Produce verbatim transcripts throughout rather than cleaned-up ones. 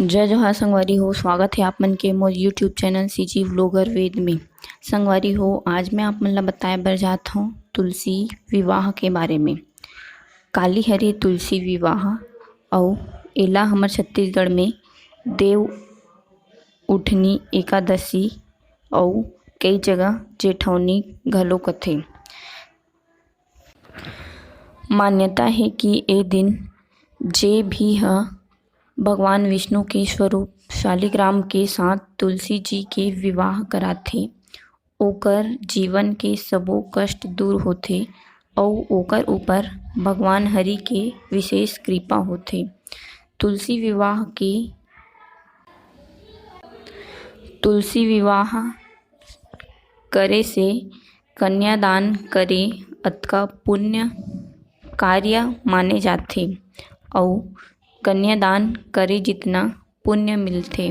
जय जोहार संगवारी हो, स्वागत हे आप मन के मोर YouTube चैनल सीजी व्लॉगर वेद में। संगवारी हो, आज मैं आप मन ला बताए बर जात हौं तुलसी विवाह के बारे में। काली हरे तुलसी विवाह, अउ एला हमर छत्तीसगढ़ में देव उठनी एकादशी अउ कई जगह जेठौनी घलो कथे। मान्यता हे कि ए दिन जे भी ह भगवान विष्णु के स्वरूप शालिग्राम के साथ तुलसी जी के विवाह कराथे, ओकर जीवन के सबो कष्ट दूर होथे अउ ओकर ऊपर भगवान हरि के विशेष कृपा होथे। तुलसी विवाह के, तुलसी विवाह करे से कन्यादान करे अतका पुण्य कार्य माने जाथे अउ कन्यादान करे जितना पुण्य मिलथे।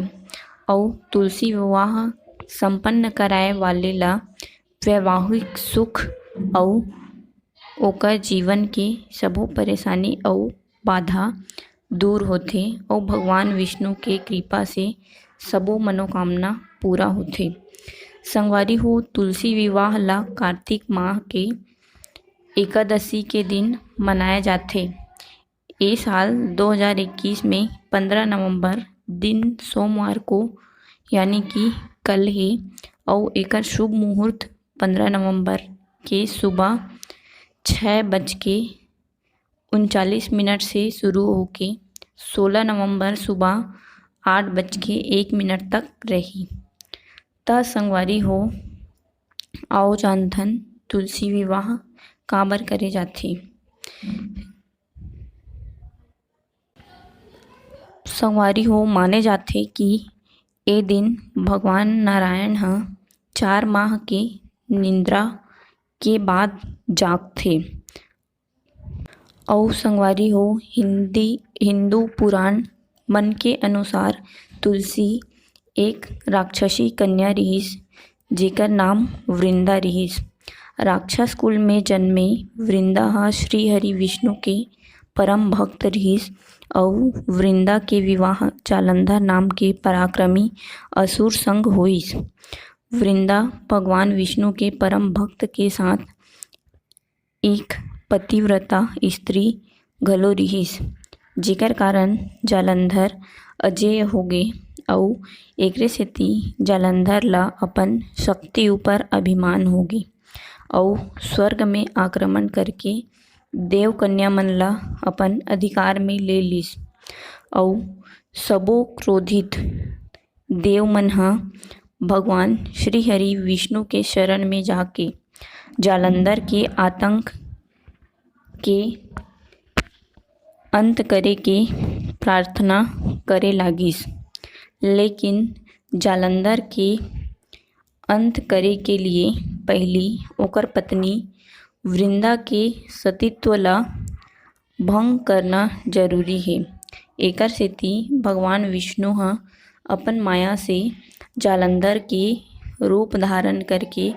अउ तुलसी विवाह संपन्न कराए वाले ला वैवाहिक सुख अउ ओकर जीवन के सबो परेशानी अउ बाधा दूर होथे अउ भगवान विष्णु के कृपा से सबो मनोकामना पूरा होथे। संगवारी हो, तुलसी विवाह ला कार्तिक माह के एकादशी के दिन मनाया जाथे। ए साल दो हज़ार इक्कीस में पंद्रह नवंबर दिन सोमवार को, यानी कि कल हे, अउ एकर शुभ मुहूर्त पंद्रह नवंबर के सुबह छः बज के उनचालीस मिनट से शुरू होके सोलह नवंबर सुबह आठ बज के एक मिनट तक रही। त संगवारी हो, आओ जानथन तुलसी विवाह काबर करे जाथे। संगवारी हो, माने जाथे कि ए दिन भगवान नारायण ह चार माह के निंद्रा के बाद जागथे। अउ संगवारी हो, हिंदी, हिंदू पुराण मन के अनुसार तुलसी एक राक्षसी कन्या रिहिस, जेकर नाम वृंदा रिहिस। राक्षस कुल में जन्मे वृंदा ह श्री हरि विष्णु के परम भक्त रिहिस अउ वृंदा के विवाह जालंधर नाम के पराक्रमी असुर संग होइस। वृंदा भगवान विष्णु के परम भक्त के साथ एक पतिव्रता स्त्री घलो रिहिस, जेकर कारण जालंधर अजेय होगे अउ एकरे सेती जालंधर ला अपन शक्ति ऊपर अभिमान होगे अउ स्वर्ग में आक्रमण करके देव कन्या मन ला अपन अधिकार में ले लिस अउ सबो क्रोधित देव मन ह भगवान श्री हरि विष्णु के शरण में जाके जालंधर के आतंक के अंत करे के प्रार्थना करे लागिस। लेकिन जालंधर के अंत करे के लिए पहिली ओकर पत्नी वृंदा के सतीत्व ला भंग करना जरूरी हे। एकर सेती भगवान विष्णु ह अपन माया से जालंधर के रूप धारण करके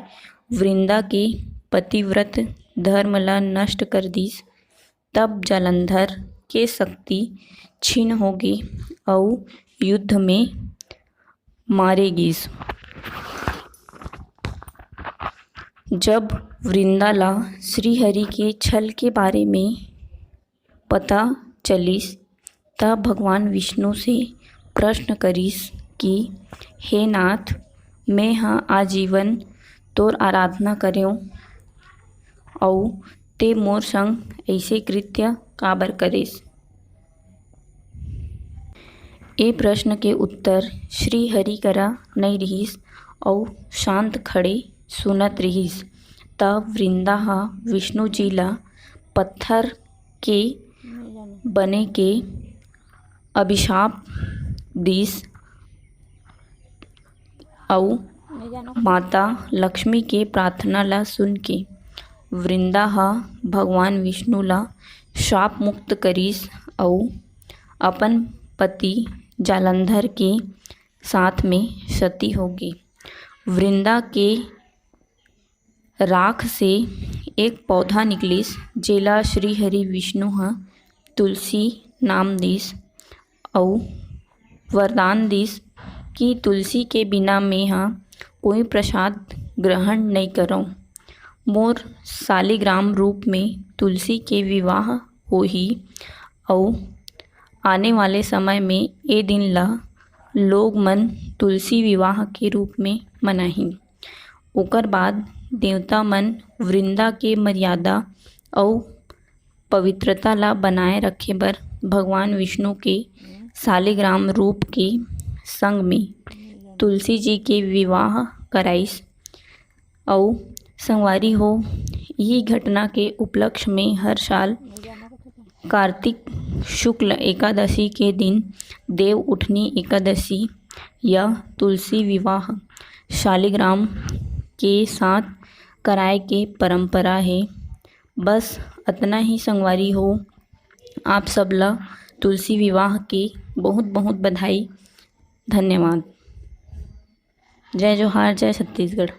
वृंदा के पतिव्रत धर्म ला नष्ट कर दिस। तब जालंधर के शक्ति क्षीण होगे अउ युद्ध में मारे गिस। जब वृंदा ला श्री हरि के छल के बारे में पता चलिस, त भगवान विष्णु से प्रश्न करिस कि हे नाथ, मैं ह आजीवन तोर आराधना करेंव, अउ ते मोर संग ऐसे कृत्य काबर करेस? ए प्रश्न के उत्तर श्री हरि करा नइ रिहिस अउ शांत खड़े सुनत रिहिस। त वृंदा ह विष्णु जी ला पत्थर के बने के अभिशाप दिस अउ माता लक्ष्मी के प्रार्थना ला सुन के वृंदा ह भगवान विष्णु ला शाप मुक्त करिस अउ अपन पति जालंधर के साथ में सती होगे। वृंदा के राख से एक पौधा निकलिस, जेला श्री हरि विष्णु ह तुलसी नाम दिस अउ वरदान दिस कि तुलसी के बिना मेंहा कोई प्रसाद ग्रहण नइ करंव। मोर शालिग्राम रूप में तुलसी के विवाह होही अउ आने वाले समय में ए दिन ला लोग मन तुलसी विवाह के रूप में मनाही। ओकर बाद देवता मन वृंदा के मर्यादा अउ पवित्रता ला बनाए रखे बर भगवान विष्णु के शालिग्राम रूप के संग में तुलसी जी के विवाह कराइस। अउ संगवारी हो, यही घटना के उपलक्ष्य में हर साल कार्तिक शुक्ल एकादशी के दिन देव उठनी एकादशी या तुलसी विवाह शालिग्राम के साथ कराए के परंपरा हे। बस अतना ही संगवारी हो, आप सब ला तुलसी विवाह के बहुत बहुत बधाई, धन्यवाद। जय जोहार, जय छत्तीसगढ़।